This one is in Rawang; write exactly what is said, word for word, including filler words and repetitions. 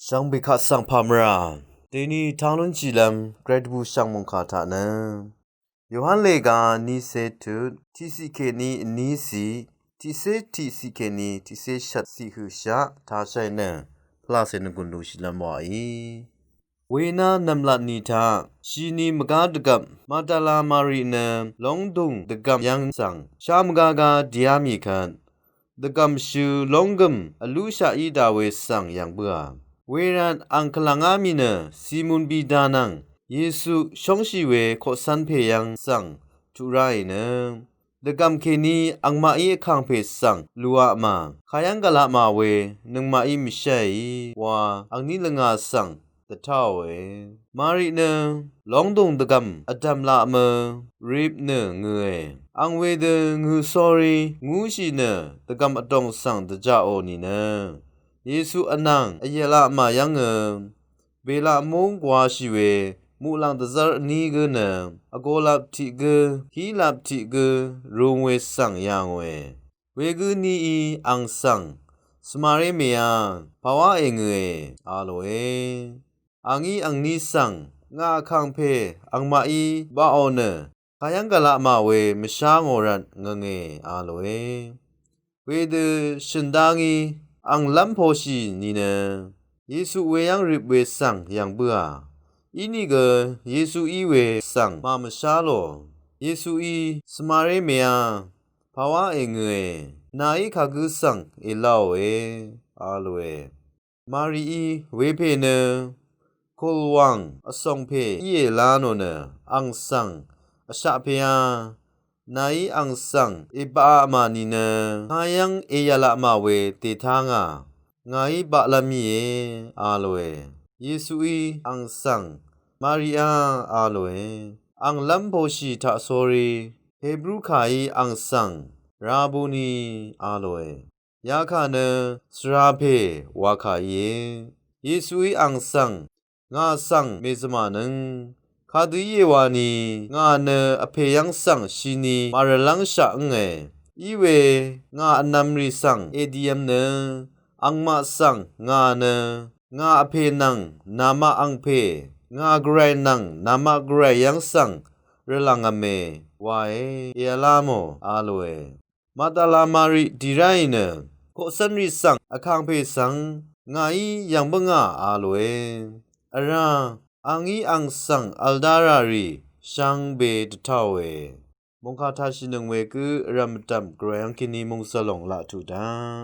Shvngbe kaq svng pà mvrà dèní tang lúnshìlv́m gvray dvbù shv̀ng mòngkà taq nø Yohan lèga nícé tut tiqciq kèní vnícì, tiqcé tiqciq kèní tiqcé shvtciq høqshaq tashai nø pvlacè nvgùn lushìlv́m wàí. Wena nv̀mlat ni taq shini mvgá dvgvp Magdala Mari nø lóngdùng dvgv̀m yv́ng svng shá mvgá gá dìá mì kvt dvgv̀mshø lónggø̀m vlúshaq í dà we svng yv̀ng bǿà. Wervt ang kvlv̀ngá mì nø Simon Pita nvng Yesu shóngshì we koqcv́n pè yv́ng svng tuq ráì nø dvgv̀m kèní angmaqí vkàngpè svng luqapmà kayv́ng gvlapmà we nøngmaqí mvsháì wa angní lvngà svng dvtáòe. Mari nø lóngdùng dvgv̀m vdv̀m laq mø rip nø ngø̀e. Ang wedø ngø̀ sórí ngúshì nø dvgv̀m vdòng svng dvjaqò nìnø Yesu vnàng vyv̀lapmà yv́ngø bèlaq múng gwashì we muqlàng dvzv́r vní gǿ nø vgolap tiq gǿ hílap tiq gǿ rung we svng yà ngòe. Wegǿ níí ang svng, Svmaré mèá, pàwá èngø̀e, a lòe. Angí angní svng, ngà vkàngpè angmaqí baqò nø kayv́ng gvlapmà we mvshá ngò rvt ngv̀ngè, a lòe. Wedø shø̀n dá ngí ang lv́m poshì nìnø Yesu weyv́ng rip we svng yv̀ng bǿà. Inìgø Yesu í we svng màmvshá lò. Yesuí, Svmaré mèá, pàwá èngø̀e, nàí kagǿ svng èláòe, a lòe. Marií wepè nø kùlwàng vsòng pè íe lá nò nø ang svng, Vshaq pèá, nàí ang svng èbaqapmà nìnø kayv́ng èyv̀lapmà we dètá ngà, ngàí baqlv́m íe, a lòe. Yesuí ang svng, Mariá, a lòe. Ang lv́m poshì taq sórí Hebru kàí ang svng, Rabuni, a lòe. Yakà nø svra pè wa kà íe. Yesuí ang svng, ngà svng mèzvmànøng, kadø íe wani ngà nø Vpè yv́ng svng shini màrvlv́ngshaq ǿnge. Iwe ngà vnvm rì svng èdiv̄m nø angmaq svng ngà nø ngà Vpè nvng namaq angpè, ngà Gvray nvng namaq Gvray yv́ng svng rvlv̀ngv̄me wae èvlá mò a lòe. Magdala Mari dì ráì nø koqcv́nrì svng vkàngpè svng ngàí yv̀ng bǿngà a lòe. Vrá, angí ang svng vl dá rà rì shvngbe dvtáòe. Mòngkà tashìnøng we gǿ vrv̀m vdv̀m Gvray yv́ng kèní mòngzv̀l lòng laq tuq daq.